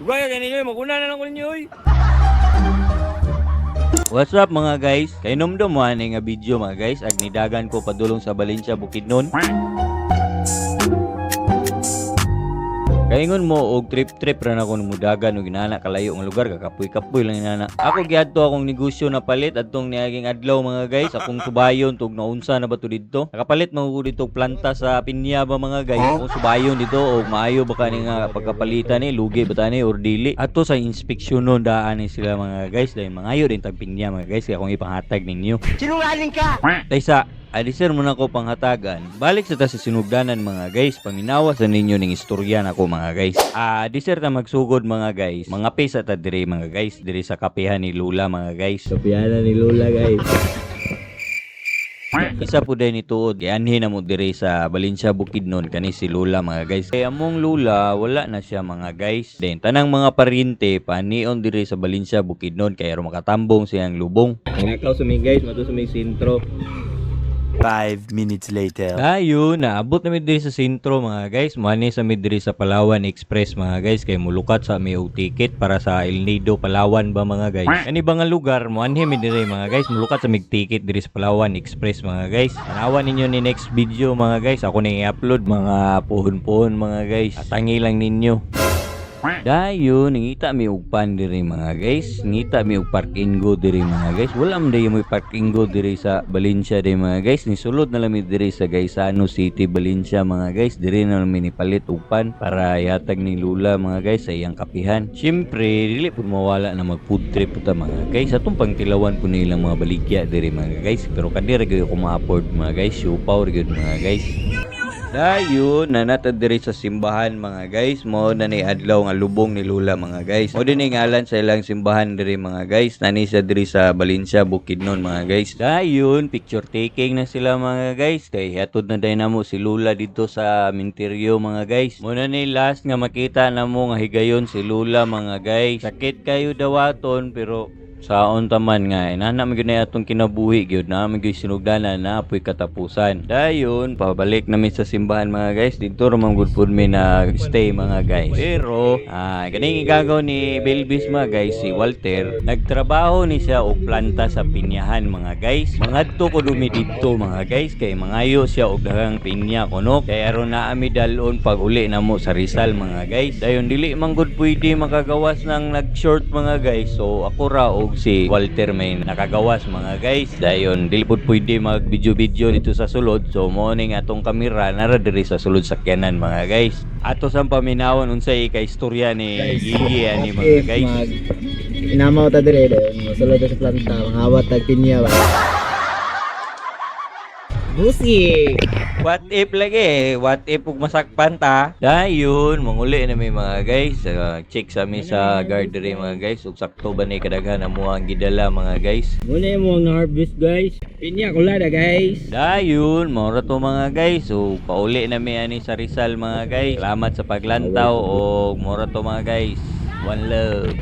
Dugay ka ninyo, maguna na lang ko ninyo oy. What's up, mga guys? Kay numdum mo ani nga video, mga guys, ag nidagan ko padulong sa Valencia, Bukidnon. Kaingon mo og trip-trip ra na ko mudagan og inana kalayo nga lugar, kakapoy-kapoy lang inana. Ako giadto akong negosyo na palit adtong niaging adlaw, mga guys, akong subayon tug naunsa na ba to didto. Nakapalit man ko dito og planta sa pinya ba, mga guys. Akong subayon dito og maayo ba kani nga pagkapalitan ni, lugi ba tani or dili. Ato sa inspeksyonon daan ni sila, mga guys, dahil mangayo din tag pinya, mga guys, kaya akong ipanghatag ninyo. Sinungaling ka! Taysa, adi sir mo na ko panghatagan. Balik sa ta sa sinugdanan, mga guys. Paminawa sa ninyo ning istorya nako, mga guys. Ah, di sir ta magsugod, mga guys. Mga pesa ta dire, mga guys, dire sa kapehan ni Lula, mga guys. Kapehan ni Lula, guys. Isa po din ni tuod, gianhi na mo dire sa Valencia, Bukidnon kani si Lula, mga guys. Kay among Lula wala na siya, mga guys. Then tanang mga paryente panion dire sa Valencia, Bukidnon kay aron makatambong siyang lubong. Nakaw sa mi, guys, mato sa may sentro. 5 minutes later. Ayun, naabot na mi diri sa sentro, mga guys. Muani sa mi diri sa Palawan Express, mga guys, kay mulukat sa mi og ticket para sa El Nido, Palawan ba, mga guys. Ani ba nga lugar muanhi mi diri, mga guys, mulukat sa mig ticket diri sa Palawan Express, mga guys. Tanawan ninyo ni next video, mga guys. Ako na i-upload mga puhon-puhon, mga guys. Atangi lang ninyo. Dayon, nangita mi og pan diri, mga guys. Ngita mi og park and go diri, mga guys. Wala man dayon mo'y park and go diri sa Valencia diri, mga guys. Nisulod na lang mi diri sa Gaisano City, Valencia, mga guys. Diri na lang mi nipalit og pan para ihatag ni Lula, mga guys, sa iyang kapihan. Siyempre, dili pud mawala na mag food trip ta, mga guys. Atong pangtilawan po nilang mga baligya diri, mga guys. Pero kani ra gyud ako ma-afford, mga guys. Siupaw ra gyud, mga guys. Dayon, nanatad diri sa simbahan, mga guys. Mao na ni adlaw nga lubong ni Lula, mga guys. Mao din ni ngalan sa ilang simbahan diri, mga guys. Nani siya diri sa Valencia, Bukidnon, mga guys. Dayon, picture taking na sila, mga guys. Kay hatod na day namo si Lula dito sa minteryo, mga guys. Mao na ni last nga makita namo nga higayon si Lula, mga guys. Sakit kayo dawaton, pero saon taman nga inana man gyud na atong kinabuhi gyud na man gyud sinugdanan na apoy katapusan. Dayon pabalik nami sa simbahan, mga guys. Didto ra man gud pud mi na stay, mga guys. Pero ganing igagaw ni Belvis, mga guys, si Walter, nagtrabaho ni siya og planta sa pinyahan, mga guys. Mangadto ko dumi didto, mga guys, kay mangayo siya og daghang pinya kuno kay aron naa mi dalon pag uli namo sa Rizal, mga guys. Dayon dili man gud pwede makagawas ng nag-short, mga guys, so ako ra og si Walter may nakagawas, mga guys. Dayon dili pud pwede mag video video dito sa sulod, so mo ning atong kamera nara diri sa sulod sakyanan, mga guys. Ato sang paminawon unsay ka istorya ni Gigi ani, mga guys. Mag inamaw ta dire dayon, mosulod ta sa planta, mangawat tag pinya ba. Busi. What if lagi, what if ug masakpan ta? Dayon, manguli na mi, mga guys. Check sa mi sa guard diri, mga guys. Ug sakto ba ni kadaghan amo ang gidala, mga guys? Muna mo ang harvest, guys. Pinya kulada, guys. Dayon, mao ra to, mga guys. So pauli na mi ani sa Rizal, mga guys. Salamat sa paglantaw og mao ra to, mga guys. One love.